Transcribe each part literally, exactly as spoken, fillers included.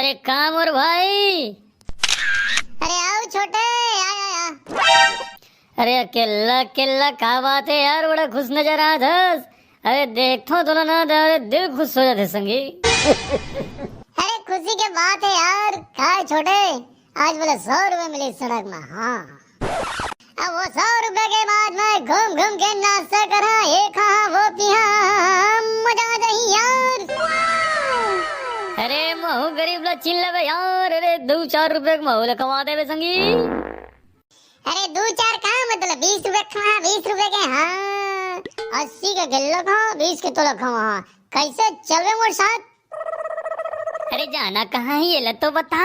अरे का मोर भाई? अरे आओ छोटे, आ, आ, आ। अरे अकेला अकेला का बात है यार, बड़ा खुश नजर आत हस। अरे देखथों तोला ना, अरे दिल खुश हो जाथे संगी। अरे खुशी के बात है यार, का है छोटे, आज बोले सौ रुपए मिले सड़क में। हाँ, अब वो सौ रुपए के बाद मैं घूम घूम के नाश्ता करा, ये खा वो पिया, मजा आ जाही यार। अरे महू गरीब ला चिन लेबे यार, अरे दू चार रुपए के महू ला कमा देबे संगी। अरे दू चार का मतलब बीस रुपए खा, बीस रुपए के। हाँ, अस्सी के गल्लो खा, बीस के तोला खा। हाँ, कैसे चलबे मोर साथ? अरे जाना कहाँ है ये ला तो बता।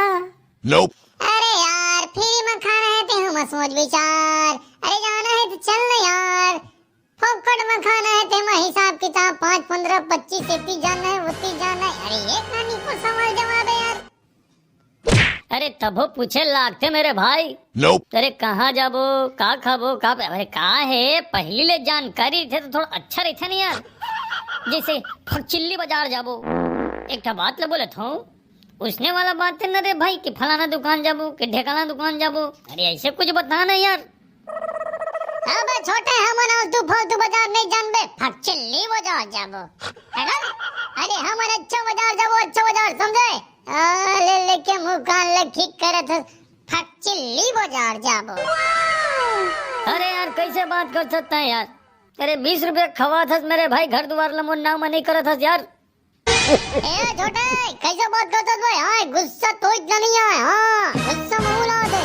Nope। अरे यार, फ्री में खाना है ते हम सोच विचार। अरे जाना है तो चल ना यार, फोकट में खाना है ते में हिसाब किताब, पाँच पन्द्रह पच्चीस, इतनी जाना है, उतनी जाना है। अरे ये कहानी को सवाल जवाब है यार। अरे तभो पूछे लागथे मेरे भाई। Nope। अरे कहाँ जाबो, का खाबो, का पे-, अरे का है, पहली ले जानकारी रहिथे तो थोड़ा अच्छा रहिथे ना यार। जैसे फकचिल्ली बाजार जाबो, एक ठा बात ले बोले थो, उसने वाला बात है ना रे भाई कि फलाना दुकान जाबो, कि ढेकाना दुकान जाबो। अरे ऐसे कुछ बता ना यार। अबे छोटे, हमन आलतू फालतू बाजार नहीं जानबे, फकचिल्ली बाजार जाबो। है ना? अरे हमन अच्छा बाजार जाबो, अच्छा बाजार समझे? आ, ले लेके मुँह कान ले ठीक करे थे, फकचिल्ली बाजार जाबो। अरे यार, कैसे बात कर सकता है यार? अरे बीस रुपया खवात हस मेरे भाई, घर दुआर ला मोर नाम में नहीं करत हस यार। ए छोटे, कैसे बात करत हस भाई? हाँ, गुस्सा तो इतना नहीं आए, हाँ, गुस्सा मामूल आते।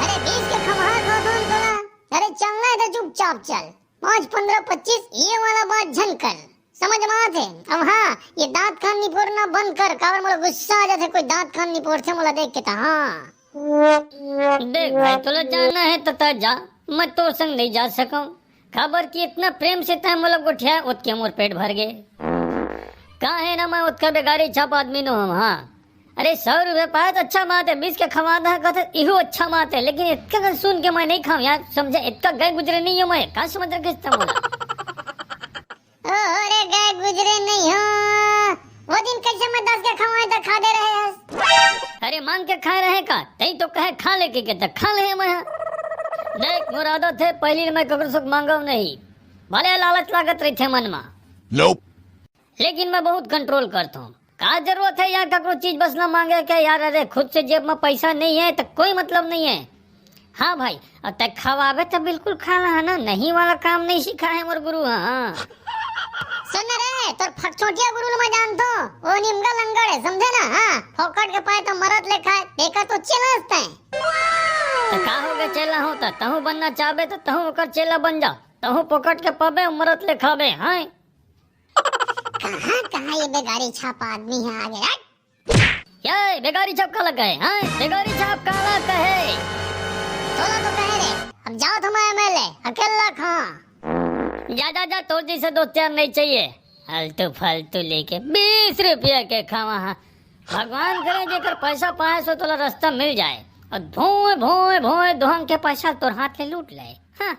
अरे बीस के खवा खवात हन तोला। अरे चलना है तो चुपचाप चल, पाँच पन्द्रह पच्चीस ये वाला बात झन कर, समझ में आत है? अब हाँ, ये दांत कान निपोरना बंद कर, काबर मोला गुस्सा आ जाथे, कोई दांत कान निपोरथे मोला देख के त। हाँ। देख भाई, तोला जाना है त तय जा, मैं तोर संग नहीं जा सकूं, काबर कि इतना प्रेम से तय मोला गोठिया, ओतके मोर पेट भर गे। का है ना, मैं ओतका बेगारी छाप आदमी नो हूं। हाँ, अरे सौ रुपया पाए त अच्छा बात है, बीस के खवा दा कहत हस, इहू अच्छा बात है, लेकिन इतका कन सुन के मैं नहीं खाऊं यार, समझे? इतका गए गुजरे नहीं हूं मैं, का समझ रखे इस मोला? ओहो रे, गए गुजरे नहीं हो। वो दिन कैसे मैं दस के खवाए त खा दे रहे हस? अरे मांग के खाए रहे का? तई तो कहे खा लेके के त खा ले मैं। देख, मोर आदत है, पहली मैं ककरो सुख मांगव नहीं, भले लालच लागत रहिथे मन मा। Nope। लेकिन मैं बहुत कंट्रोल करता हूँ। का जरूरत है यार ककरो चीज बस ला मांगे के यार? अरे खुद से जेब में पैसा नहीं है तो कोई मतलब नहीं है। हाँ भाई, अब तक खवाबे तो बिल्कुल खा ला है ना, नहीं वाला काम नहीं सीखा है मोर गुरु। हाँ। सुन रे, तोर फकचोटिया गुरु ल मैं जानतो, वो निमगा लंगड़ है, समझे ना? हाँ, फोकट के पाए तो मरत ले खाए, देखा तो चेला हंसता है। तो का हो गया चेला हो तो, तहूँ बनना चाहबे तो तहूँ ओकर चेला बन जा, तहूँ फोकट के पाबे मरत ले खाबे। हाँ। कहाँ कहाँ ये बेगारी छाप आदमी है आ गया। ये बेगारी छाप काला कहे, हाँ? बेगारी छाप काला कहे। तोला तो कहे रे, अब जाओ तुम एमएलए, अकेला खा। जा, जा, जा, तोर जैसे दोस्त यार नहीं चाहिए। फालतू, फालतू लेके बीस रुपया के खावा, हाँ। भगवान करे जेकर पैसा पाए सो तोला रास्ता मिल जाए। और भोए, भोए, भोए दोहन के पैसा तोर हाथ ले लूट ले। हाँ।